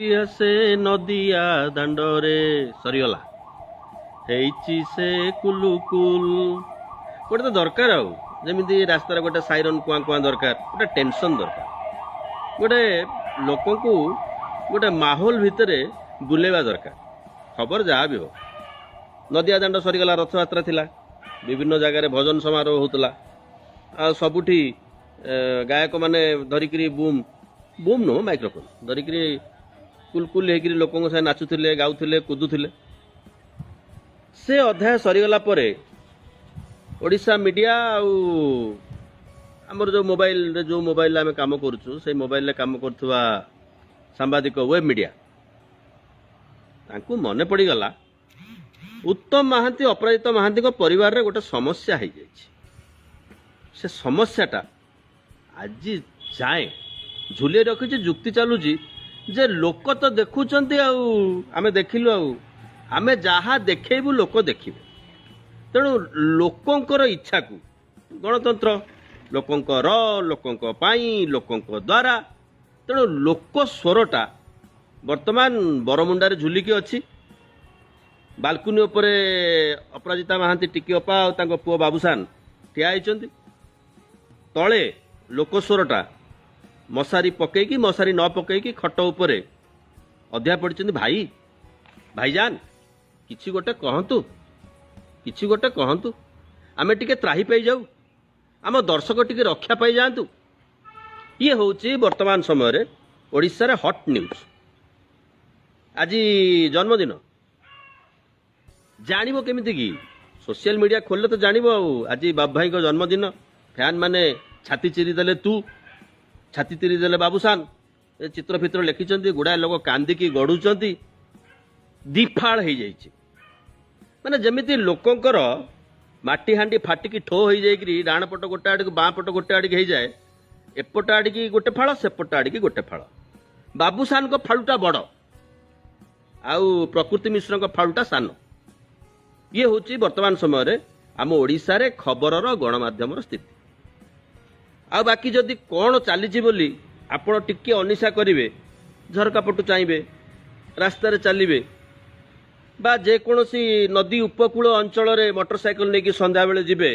ସେ ନଦିଆ ଦାଣ୍ଡରେ ସରିଗଲା, ହେଇଛି ସେ କୁଲୁକୁଲ। ଗୋଟେ ତ ଦରକାର, ଆଉ ଯେମିତି ରାସ୍ତାରେ ଗୋଟେ ସାଇରନ୍ କୁଆଁ କୁଆଁ ଦରକାର, ଗୋଟେ ଟେନସନ୍ ଦରକାର, ଗୋଟେ ଲୋକଙ୍କୁ ଗୋଟେ ମାହୋଲ ଭିତରେ ବୁଲେଇବା ଦରକାର। ଖବର ଯାହା ବି ହଉ, ନଦିଆ ଦାଣ୍ଡ ସରିଗଲା। ରଥଯାତ୍ରା ଥିଲା, ବିଭିନ୍ନ ଜାଗାରେ ଭଜନ ସମାରୋହ ହେଉଥିଲା, ଆଉ ସବୁଠି ଗାୟକମାନେ ଧରିକିରି ବୁମ୍ ବୁମ୍ ନୁହଁ, ମାଇକ୍ରୋଫୋନ୍ ଧରିକିରି କୁଲକୁଲ ହେଇକିରି ଲୋକଙ୍କ ସାଙ୍ଗେ ନାଚୁଥିଲେ, ଗାଉଥିଲେ, କୁଦୁଥିଲେ। ସେ ଅଧ୍ୟାୟ ସରିଗଲା ପରେ ଓଡ଼ିଶା ମିଡ଼ିଆ ଆଉ ଆମର ଯେଉଁ ମୋବାଇଲରେ, ଯେଉଁ ମୋବାଇଲରେ ଆମେ କାମ କରୁଛୁ, ସେଇ ମୋବାଇଲରେ କାମ କରୁଥିବା ସାମ୍ବାଦିକ, ୱେବ୍ ମିଡ଼ିଆ, ତାଙ୍କୁ ମନେ ପଡ଼ିଗଲା ଉତ୍ତମ ମହାନ୍ତି, ଅପରାଜିତା ମହାନ୍ତିଙ୍କ ପରିବାରରେ ଗୋଟେ ସମସ୍ୟା ହେଇଯାଇଛି। ସେ ସମସ୍ୟାଟା ଆଜି ଯାଏଁ ଝୁଲେଇ ରଖିଛି। ଯୁକ୍ତି ଚାଲୁଛି ଯେ ଲୋକ ତ ଦେଖୁଛନ୍ତି, ଆଉ ଆମେ ଦେଖିଲୁ, ଆଉ ଆମେ ଯାହା ଦେଖେଇବୁ ଲୋକ ଦେଖିବେ। ତେଣୁ ଲୋକଙ୍କର ଇଚ୍ଛାକୁ, ଗଣତନ୍ତ୍ର ଲୋକଙ୍କର, ଲୋକଙ୍କ ପାଇଁ, ଲୋକଙ୍କ ଦ୍ୱାରା। ତେଣୁ ଲୋକ ସ୍ୱରଟା ବର୍ତ୍ତମାନ ବରମୁଣ୍ଡାରେ ଝୁଲିକି ଅଛି। ବାଲକୁନି ଉପରେ ଅପରାଜିତା ମହାନ୍ତି, ଟିକି ଅପା ଆଉ ତାଙ୍କ ପୁଅ ବାବୁସାନ ଠିଆ ହେଇଛନ୍ତି। ତଳେ ଲୋକ ସ୍ୱରଟା ମଶାରୀ ପକେଇକି, ମଶାରୀ ନ ପକେଇକି ଖଟ ଉପରେ ଅଧିଆ ପଡ଼ିଛନ୍ତି। ଭାଇ, ଭାଇଜାନ, କିଛି ଗୋଟେ କହନ୍ତୁ, କିଛି ଗୋଟେ କହନ୍ତୁ, ଆମେ ଟିକେ ତ୍ରାହି ପାଇଯାଉ, ଆମ ଦର୍ଶକ ଟିକେ ରକ୍ଷା ପାଇଯାଆନ୍ତୁ। ଇଏ ହେଉଛି ବର୍ତ୍ତମାନ ସମୟରେ ଓଡ଼ିଶାରେ ହଟ୍ ନ୍ୟୁଜ୍। ଆଜି ଜନ୍ମଦିନ, ଜାଣିବ କେମିତି କି? ସୋସିଆଲ ମିଡ଼ିଆ ଖୋଲିଲେ ତ ଜାଣିବ। ଆଉ ଆଜି ବାବୁ ଭାଇଙ୍କ ଜନ୍ମଦିନ, ଫ୍ୟାନ୍ ମାନେ ଛାତି ଚିରି ଦେଲେ, ତୁ ଛାତି ଚିରି ଦେଲେ ବାବୁସାନ, ଏ ଚିତ୍ର ଫିତ୍ର ଲେଖିଛନ୍ତି, ଗୁଡ଼ାଏ ଲୋକ କାନ୍ଦିକି ଗଢୁଛନ୍ତି। ଦିଫାଳ ହେଇଯାଇଛି। ମାନେ ଯେମିତି ଲୋକଙ୍କର ମାଟି ହାଣ୍ଡି ଫାଟିକି ଠୋ ହେଇଯାଇକିରି ଡାହାଣ ପଟ ଗୋଟେ ଆଡ଼ିକି, ବାଁ ପଟ ଗୋଟେ ଆଡ଼ିକି ହେଇଯାଏ, ଏପଟ ଆଡ଼ିକି ଗୋଟେ ଫାଳ, ସେପଟ ଆଡ଼ିକି ଗୋଟେ ଫାଳ। ବାବୁସାନଙ୍କ ଫାଳୁଟା ବଡ଼ ଆଉ ପ୍ରକୃତି ମିଶ୍ରଙ୍କ ଫାଳୁଟା ସାନ। ଇଏ ହେଉଛି ବର୍ତ୍ତମାନ ସମୟରେ ଆମ ଓଡ଼ିଶାରେ ଖବରର ଗଣମାଧ୍ୟମର ସ୍ଥିତି। ଆଉ ବାକି ଯଦି କ'ଣ ଚାଲିଛି ବୋଲି ଆପଣ ଟିକେ ଅନିଶା କରିବେ, ଝରକା ପଟୁ ଚାହିଁବେ, ରାସ୍ତାରେ ଚାଲିବେ ବା ଯେକୌଣସି ନଦୀ ଉପକୂଳ ଅଞ୍ଚଳରେ ମୋଟର ସାଇକେଲ ନେଇକି ସନ୍ଧ୍ୟାବେଳେ ଯିବେ।